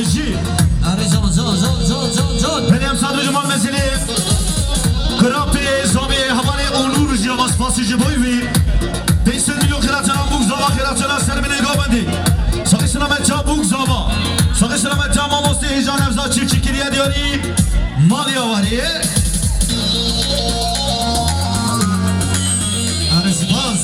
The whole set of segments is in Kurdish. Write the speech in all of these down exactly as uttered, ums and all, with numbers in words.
Jî. Erê can, can, can, can, can, can. Belê em sadece mal mesele. Kurapê zavê hevalê Onur jî ama spasî ji boy wî. Pênc sed milyon xêratena bûk zava xêratena ser binê govendî. Saxî selamet ça bûk zava. Saxî selamet ça mamostê hêja nevza çiftçî kiriye diyarî. Maliya warê. Erê spas.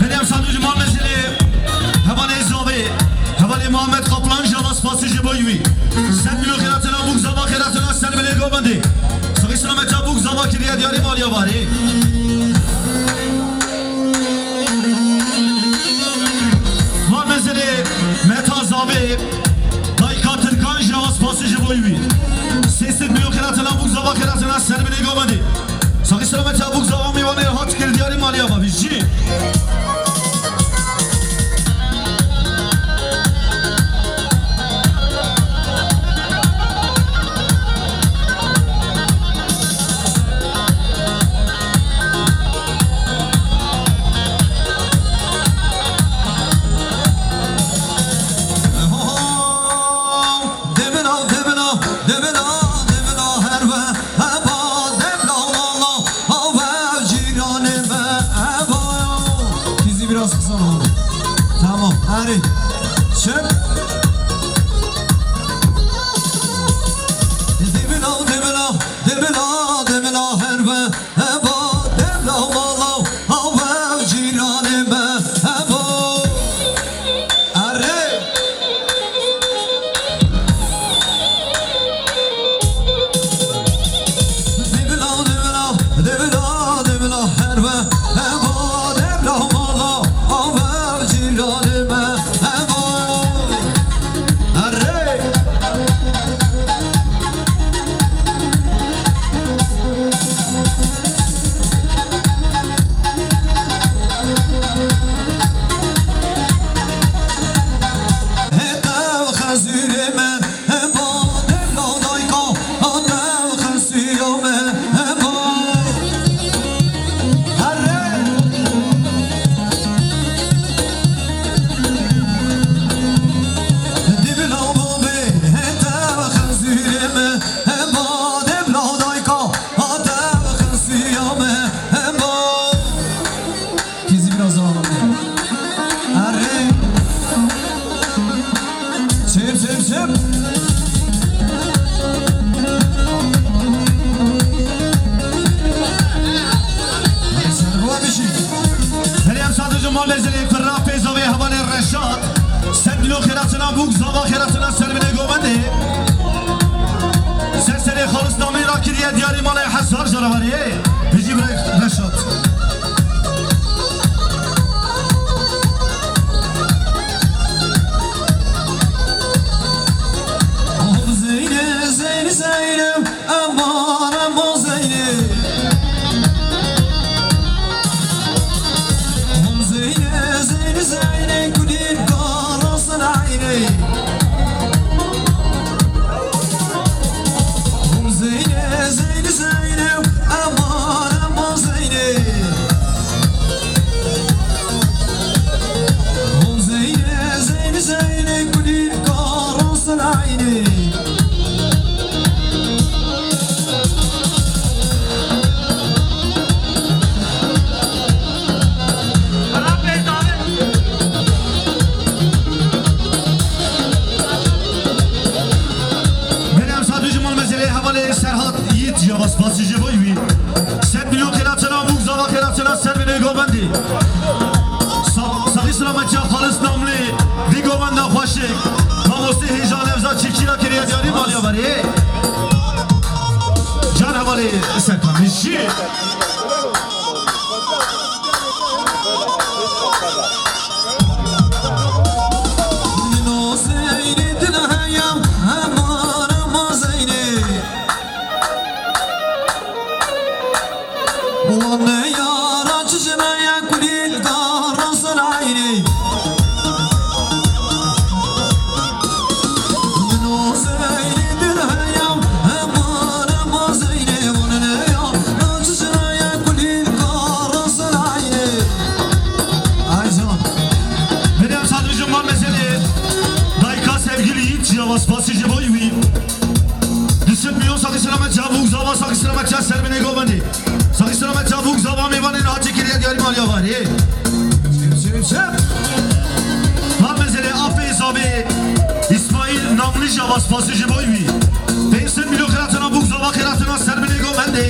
Belê em sadû ji mal mezelê hevalê zavê, hevalê Muhammed Kaplan ji heval spasî ji boy wî. Sed milyon xêratena bûk zava xêratena ser binê govendê. Saxî selamet ça bûk zava kiriye diyarî maliya warê. Mal mezelê Meta zavê, dayka Tirkan ji heval spasî ji boy wî. Sê sed milyon xêratena bûk zava xêratena ser binê govendê. Saxî selamet ça bûk zava mêvanê hat kir diyarî maliya bavî jî. Devila, devila, devila, devila, herve, heba, devla, la, la, hava, cîranê me, heba. Kizî biraz kısa oldu. Tamam, hadi. Çek. Devila, devila, devila, devila, herve, heba, devla, la, la, hava, cîranê me, heba. Erê. Devila, devila, devila, devila, herve, heva, devla, mala, ava, cîranê me, heva. Erê. Heta xezûrê me, heba, devla dayka, hata xesiya me, heba. Herre. Devla babê, heta xezûrê me, heba, devla dayka, hata xesiya me, heba. Kizî biraz daha. Erê. Çep, çep, çep. Erê, sen bu bir şey. Belê em sadece mal mezelê kurra pê zavê hevalê Reşat. Sed milyon xêratina bûk, zava xêratina ser binê govendê. Ser serê xalis namî ra kiriye diyarî malê hezar canavarê. Bijî birek Reşat. Oh Zeyne, Zeyne, Zeyne, aman, aman Zeyne. Oh Zeyne, Zeyne, Zeyne, kulîn karan ser eynê. Hûn Zeyne, Zeyne, Zeyne, eman, eman Zeyne. Hûn Zeyne, Zeyne, Zeyne, kulîn karan ser eynê. Belê em sadû ji mal mezelê hevalê Serhat Yiğit ji heval spasî ji bo wî. Sed milyon xêratina bûk, zava xêratina ser binê govendê. Sa-, saxî silametiya xalis namlê dî govenda xweşik. Mamostê hêja nevza çiftçî ra kiriye diyarî maliya berê. Can hevalê Serkan jî. Nino Zeynê dil heyam, hema rema Zeynê. Wan yara çijine ya kulîl garan ser eynê. Nino Zeynê dil heyam, hema rema Zeynê. Wan yara çijine ya kulîl Çim, çim, çim. Lan mezelê apê zavê İsmail namlı java spasî ji boy wî. Pênc sed milyon xêratana bûk zava xêratana ser bilê gomendê.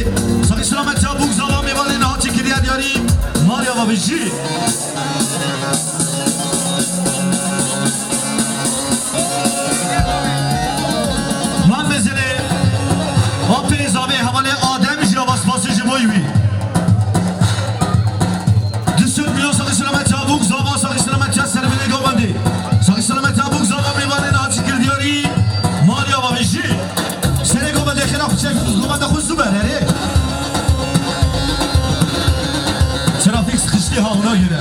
Saxî selamet ya bûk zava mêvanê niha çi kiriye diyarî. Marya va bijî. Lan mezelê apê zavê hevalê Adem java spasî ji boy wî. Du sed milyon saxî selamet ya bûk zava, saxî selamet ya ser bilê gomendê. Saxî selamet ya bûk zava mêvanê niha çi kir diyarî. Marya va bijî. Serê gomendê xêra xwe çek, gomenda xwe zû bererê. Trafik sıkıştı ha, ona göre.